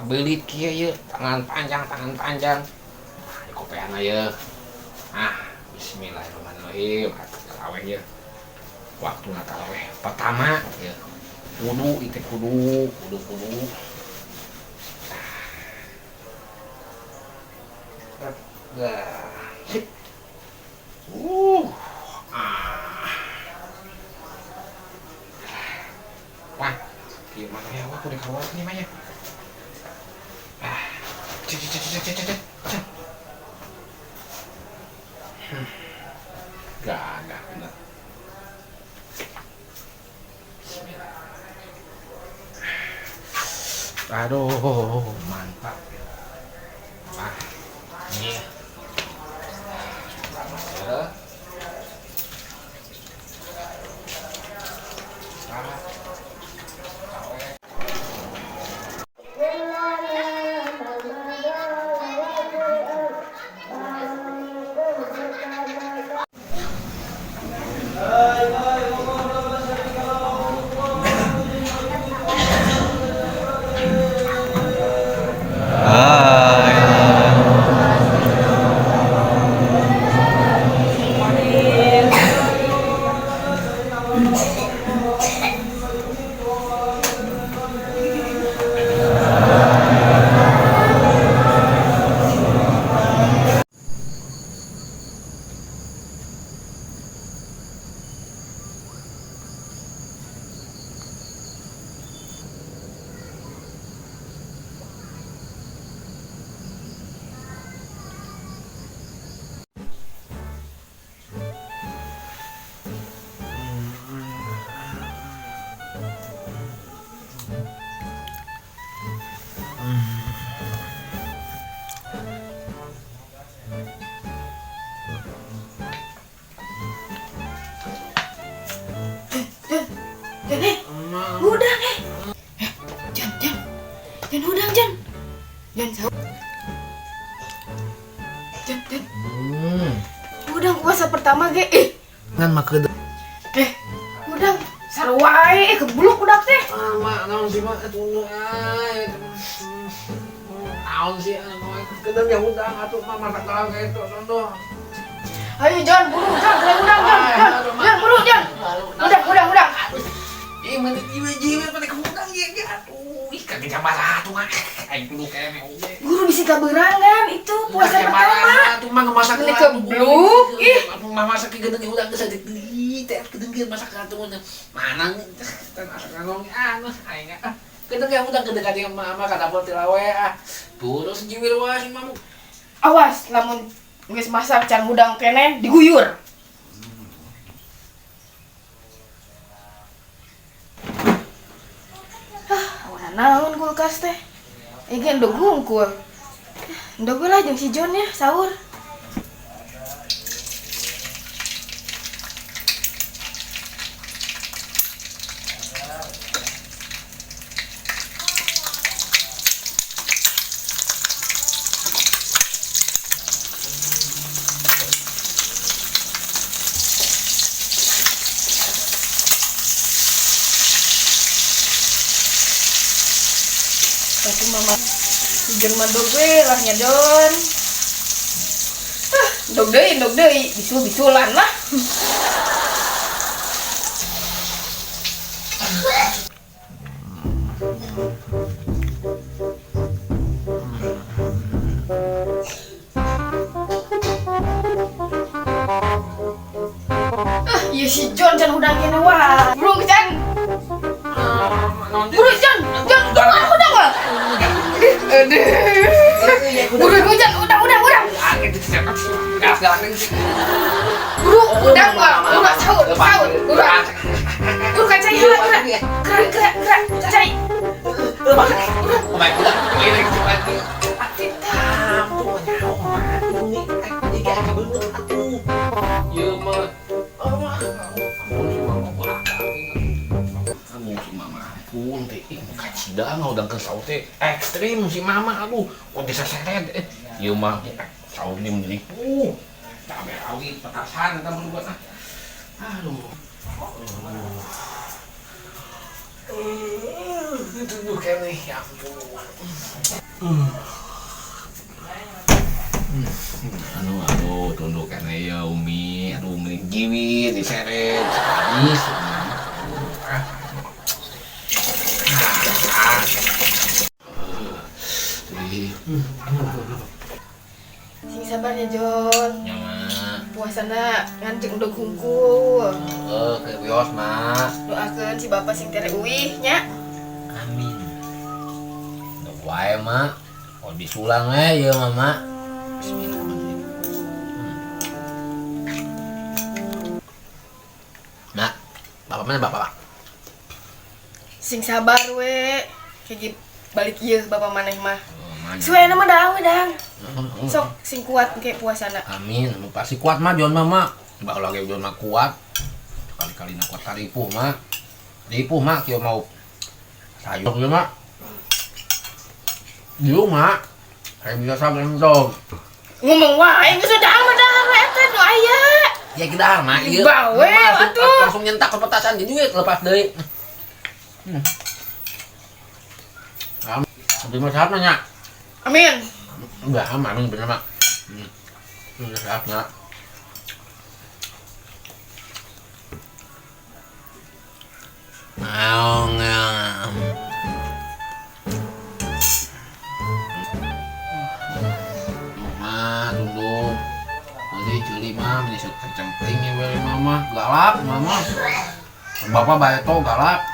Belit kieu ye, tangan panjang, tangan panjang. Nah, di kopean ye. Ah, bismillahirrahmanirrahim. Taraweh ye. Waktu taraweh pertama ye. Kudu itu kudu, kudu kudu. Nah, sip. Ah. Wah, gimana ya? Wah, kudu keluar nih, Maya. Ah, cek cek cek cek cek cek. Gagah bener. Bismillah. Aduh, mantap. Ah, ini. Pertama ya. Ah, Jan, Jan, hudang eh. Eh, Jan, Jan, Jan hudang Jan, Jan sahur. Jan, Jan, hudang puasa pertama ge, eh, Ngan mah keudeuh. eh, hudang sarua ae, eh, kebuluk budak teh. Ah, mak, naon sih mak atuh ay. Naon sih anu keudeuh ya hudang atuh mah masak dalam kayak itu contoh. Ayo Jan, buru Jan, mulai hudang Jan, Jan, Jan, buru Jan. Hudang, hudang, hudang. Ih, mana jiwa-jiwa pada kehudang ya ge atuh. Ih, kagak jam atuh mah. Aing kudu kene oge. Guru bisa kaberangan itu puasa pertama. Atuh mah ngemasak Ini kebluk, ih. Atuh mah masak keudeuh hudang geus deui teh keudeuh masak atuh mana teh masak ngomong anu aing ah. Keudeuh hudang keudeuh ka mama ka dapur tilawe ah. Buru sejiwir wae si mamu. Awas, lamun geus masak can hudang keneh diguyur. Ah, awan naon kulkas teh. Ieu endog hungkul. Endog lah jeung si John ya sahur. Tapi mama si John mah dog we lah nya John. Ah, dog deui, bisul-bisulan lah. Ah, iya si John can hudang kene wah. Buru can. Buru John, John, hudang hudang wah. Aduh. Buru hujan, udang, udang, udang. Buru udang wah, buru sahur, sahur, buru. Buru kacai heula, gerak, gerak, gerak, gerak, kacai. Kacida ngahudangkeun saur teh ekstrim si mama aduh kok bisa seret ieu mah saur ni menipu cabe rawit petasan eta mah buat aduh itu tuh kene ya ampun. Aduh, aduh, tunduk kene ya Umi, aduh mending jiwit diseret, habis. Ah. Ah. Ih, Sing sabar ya Jon. Nya mah. Puasana ngan jeung endog hungkul. Eh, ke wios mah. Doakeun si bapak sing tere uih nya. Amin. Endog wae mak. Oh disulang we ieu mama. Bismillahirrahmanirrahim. Nak, bapak mana bapak? Sing sabar we. Kayak balik ieu bapak maneh mah. Oh, mana? Suena mah dang we dang. Sok sing kuat kayak puasana. Amin, pasti kuat mah Jon mama. Mbak lagi Jon mah kuat. Kali-kali nak kuat taripuh mah. Ripuh mah kieu mau sayur ge mah. Dieu mah. Kayak bisa sampe entong. Ngomong wae geus dang mah dang we eta nu aya. Ya kita mah ieu. Bawe atuh. Langsung nyentak ke petasan jadi duit lepas deui. Sampai mah sehat nya. Amin. Enggak, amin bener mak. Udah sehat nya. Mau nggak? Mama, tunduk. Beli culi mah, beli kenceng ya beli mama, galak mama. Bapak bae to galak.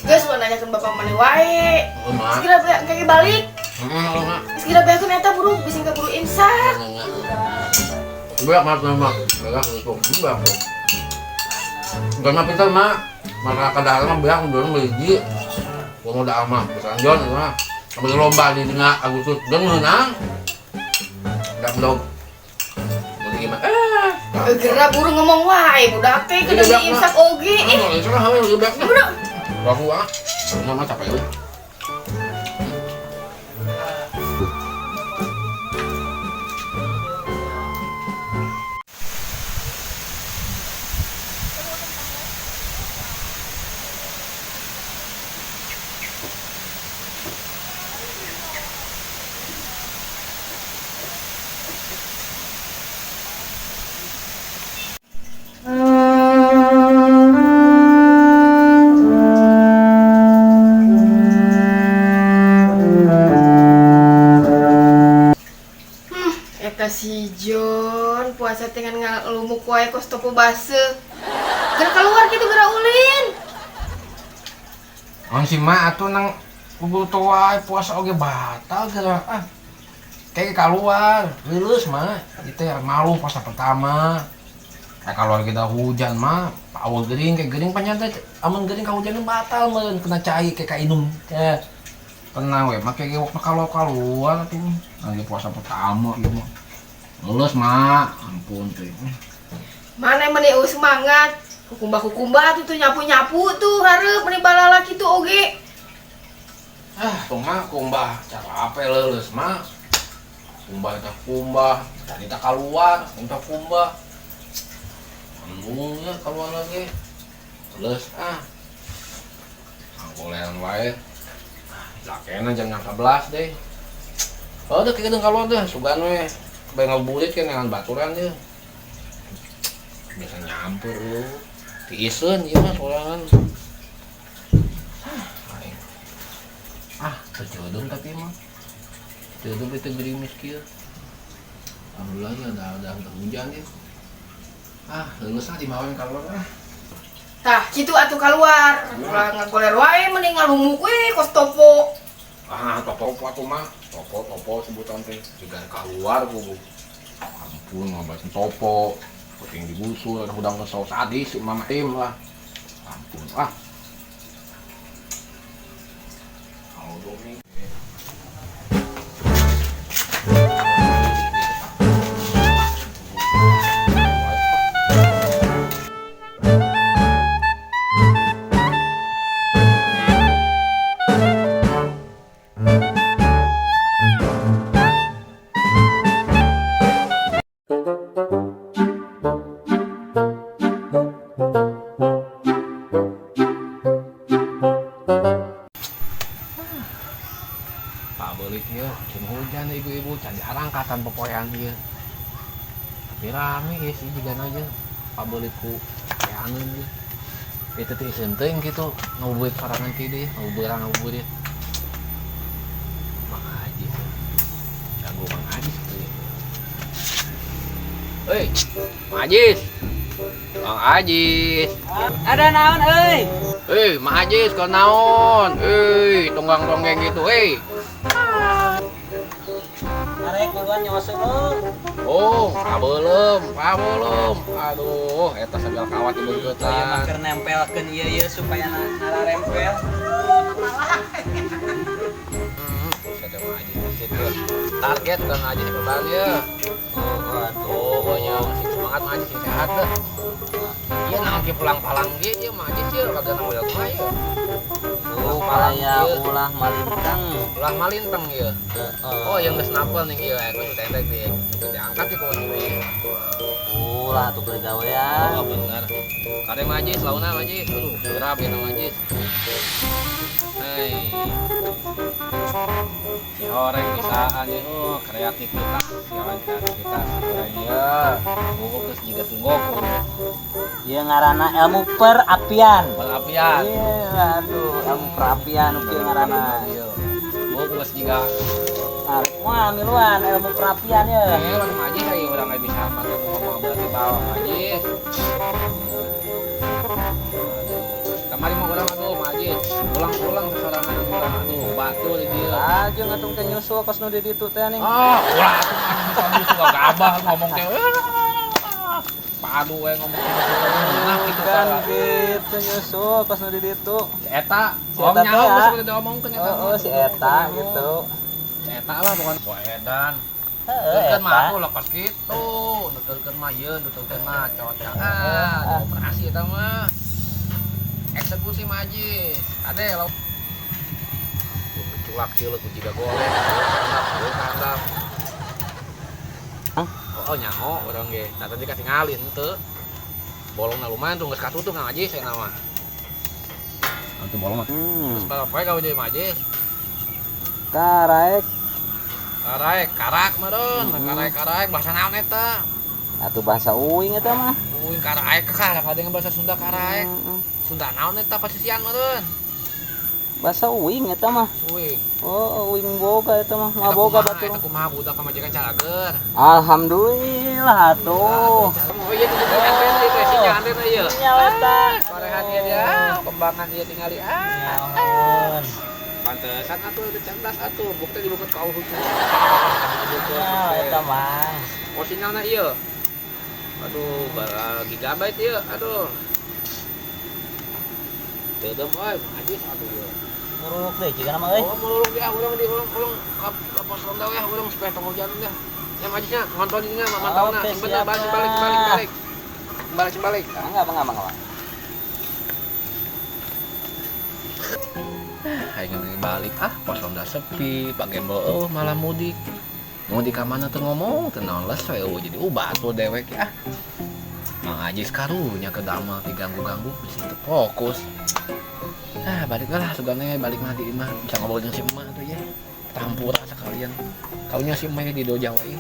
Geus ulah nanyakeun bapak maneh wae. Oh, mak. Segera bae engke balik. Heeh, mak. Segera bae eta buru bisi kaburu imsak. Beak mak mak. Beak itu. Beak. Enggak mah pintar mak. Maka kadang mah beak ndon beli. Gua mau dah mah, pesan Jon mah. Ambil lomba di tengah Agustus dan menang. Enggak mendog. Mau gimana? Gerak buru ngomong wae budak teh kudu diimsak oge. Ih, salah hawe beak. Budak. Aku ah. Mama capek euy. Eta si Jon puasa dengan ngalumuk wae kos topo baseuh. Geura keluar gitu geura ulin. On si ma atuh nang kubuto wae puasa oge batal geura ah. Kayak keluar, lulus mah. Itu ya malu puasa pertama. Kayak keluar kita hujan mah, awal gering kayak gering panjang teh amun gering ka hujan batal meureun kena cai kayak ka inum. Teh. Tenang we, make ge waktu kalau keluar atuh. Lagi puasa pertama ieu mah. Lulus mak, ampun teh. Mana meni eueuh semangat. Kukumba-kukumba tuh nyapu-nyapu tuh hareup meni balala kitu oge. Ah, tuh mah kumbah cara apa lulus mak. Kumbah eta kumbah, tadi tak keluar, entah kumbah. Embungnya keluar lagi. Lulus ah. Anggolean wae. Lakena jam 11 deh. Oh, udah kita keluar deh, sugan we. Bae ngabuburit kan dengan baturan deh. Biasa nyampur lu. Tiiseun ieu mah sorangan. Ah, terjodoh tapi mah. Jodoh itu gerimis kieu. Alhamdulillah ya ada hujan ya. Ah, lulus ah dimawan keluar ah. Tah, kitu atuh keluar. Ulah ngagoler wae mending ngalumuk we kos topo. Ah, topo atuh mah. Topo sebutan teh. Jika keluar kubu. Ampun, ngabasin topo. Penting digusur, ada udang kesel sadis mama tim lah. Ampun ah. Kalau dong Pak beulit ieu, musim hujan ibu-ibu can diarangkatan popoean ieu. Tapi rame ieu sih jigana ieu. Pak beulit ku poeaneun ieu. Itu teh iseun teuing kitu ngabuburit sorangan ti dieu, ngabubeurang ngabuburit. Mang Haji. Ganggu Mang Haji kitu ieu. Hei, Mang Ajis. Mang Ajis. Ada naon euy? Hei, Mang Ajis kau naon? Hei, tonggang-tonggeng gitu, hei. Arek duluan nyosok lu. Oh, pabeuleum, pabeuleum. Aduh, eta segala kawat di Ieu mah beungkeutan. Keur nempelkeun ieu ieu supaya nararempel. Buset, Mang Ajis masih tuh. Target Mang Ajis bertahan ya. Oh, atuh. Oh, pokoknya sing semangat Mang Ajis sing sehat dah. Iya, naon ki pulang-palang ge ieu Mang Ajis ieu kagak model kumaha ieu. Supaya ulah malintang. Ulah malintang ieu. Heeh. Oh, yang geus napel nih ieu, geus tendek di. Diangkat sih kudu ieu. Ulah atuh keur gawean. Oh, bener. Kade Mang Ajis, launa Mang Ajis. Aduh, geurap ieu Mang Ajis. Hei. Dihoreng bisaan ieu, oh, kreativitas, sialan kreativitas goreng ieu. Goku geus jiga Sun Goku. Ieu ngaranna ilmu perapian. Perapian. Iya, aduh, ilmu perapian ieu ngaranna. Iya. Goku geus jiga. Arek moal miluan ilmu perapian ye. Eh, urang Mang Ajis aya urang ge bisa make ngomong berarti bawa Mang Ajis. Aduh, kamari mah urang aduh Mang Ajis, pulang-pulang sesorangan urang aduh, batu di dieu. Lajeng atuh teh nyusul kos nu di ditu teh ning. Ah, ulah atuh nyusul gabah ngomong teh. Padu we ngomong nah kitu Kan tah. gitu nyusul kos nu di ditu. Si eta, Si oh eta teh nyaho ya. geus udah diomongkeun eta. Oh, si eta gitu. Si eta lah bukan wah edan. Heeh, Nuturkeun mah eta. aku lepas kitu, nuturkeun mah ieu, nuturkeun mah cocok. Ah, operasi eta mah. Eksekusi mah Ajis. Ade law. Culak cileuk jiga golek, kandap, kandap. Hah? Oh, nyaho urang ge. Tah tadi katingalin teu. Bolongna lumayan tuh geus katutup Kang Ajis cenah mah. Atuh bolong mah. Terus para poe gawe deui Mang Ajis. Karaek. Karaek, karak meureun, karaek-karaek bahasa naon eta? Atuh bahasa uing eta mah. Uing karaek karak ada yang bahasa Sunda karaek. Sunda naon eta pasisian meureun? Bahasa uing eta mah. Uing. Oh, uing boga eta mah, ngaboga batur. Eta kumaha budak pamajikan calager. Alhamdulillah atuh. Oh iya itu antena itu sinyal antena ieu. Sinyal eta. Korehan ieu dia, kembangan ieu tingali ah. Naon. Pantesan atuh ada cerdas atuh, bukti dibuka kau hukum. Ya, eta mah. Oh sinyalna ieu. Aduh, bara gigabyte ieu, aduh. Teu deum euy, Mang Ajis aduh ieu. Muruluk deui jigana mah euy. Oh, mululuk dia urang di urang urang ka pos ronda we urang supaya tong hujan deh. Ya Mang Ajisnya ngonton dinya mantauna. Oke, Sing bener siap balik balik lah. balik balik. Balik balik. Mangga, mangga, mangga. Aing balik ah pos ronda sepi, Pak Gembel oh malah mudik. Mudik ka mana teu ngomong, teu naon les we eueuh jadi batu dewek ya. Mang Ajis karunya ke damel diganggu-ganggu bisa teu fokus. Ah, balik lah sugane balik mah di imah bisa ngobrol jeung si emak tuh ya. Tampura sekalian. Kaunya si emak di do Jawa ieu.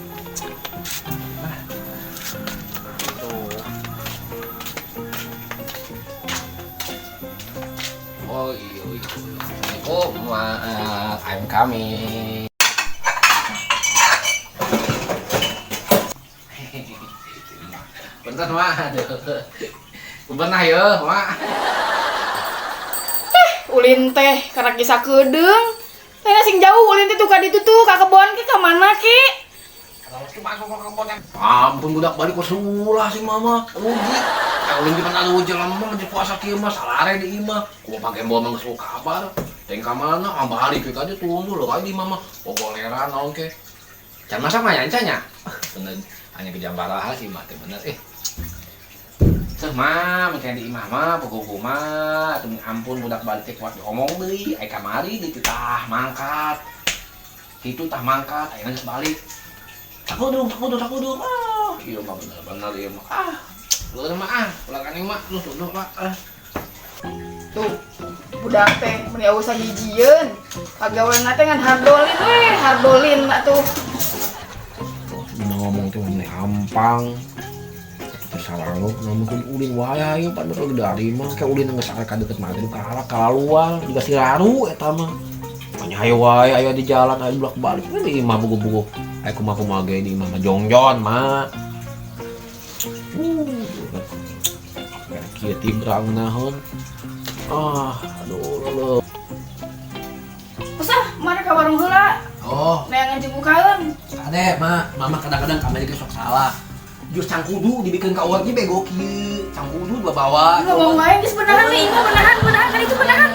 Ah. Tuh. Oh iya iya. Assalamualaikum, maaf, I'm coming. Bentar, Mak. Aduh. Bentar ya, Mak. Ulin teh karena kisah kedeung. Teh sing jauh ulin teh tuh ka ditu tuh ka kebon ki ka mana ki? Ampun budak balik kok sulah si mama. Uji. Ulin di mana aduh jelema di puasa kieu mah salare di imah. Kumaha pake bawa mah geus kabar. Teh ka mana? Ah balik we tadi tunggu lho di mama. Pokoleran naon ke. Can masak mah nyanca nya. Bener hanya ke jambaraha sih mah teh bener eh. Seuh mah mun di imah mah pokok mah atuh ampun budak balik teh kuat diomong deui ai kamari ditu tah mangkat. Kitu tah mangkat ayeuna geus balik. Takudung, takudung, takudung. Ah, iya mah bener-bener iya mah. Ah, lu mah ah, ulah ka mah, lu tuduh mah. Ah. Tuh. Budak teh meni euweuh sahijieun. Pagawean teh ngan hardolin we, hardolin atuh. Cuma ngomong teh meni hampang. Itu salah lo, namun kudu ulin wae ayo pan baru dari mah kayak ulin geus arek ka deket maghrib ka arah kalaluan juga si raru eta mah. Makanya ayo wae ayo di jalan ayo bolak balik di imah buku-buku. Ayo kumaha kumaha ge di imah mah jongjon mah. Kayak kieu tibrang naon. Ah, aduh lo. Usah, mana ka warung heula. Oh, Neangan jeung bukaeun. Ade, ma, mama kadang-kadang ka Amerika sok salah. Jus cangkudu dibikin ka urang bego kieu. Cangkudu bawa. Ngomong wae geus benahan we imah benahan, benahan kan itu benahan.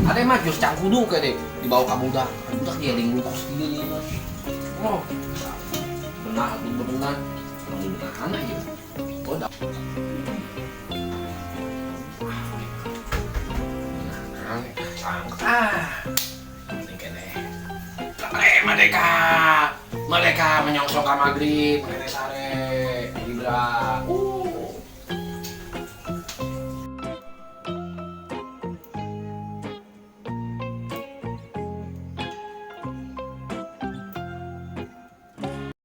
Ade mah jus cangkudu kayak deh dibawa ka budak. Ka budak dia lingkos kieu ieu mah. Oh. Benah, bebenah. Benahan aja. Oh, dah. Benahan, ah. Penting keneh. Merdeka. Merdeka menyongsong ka maghrib, keneh sare. Libra.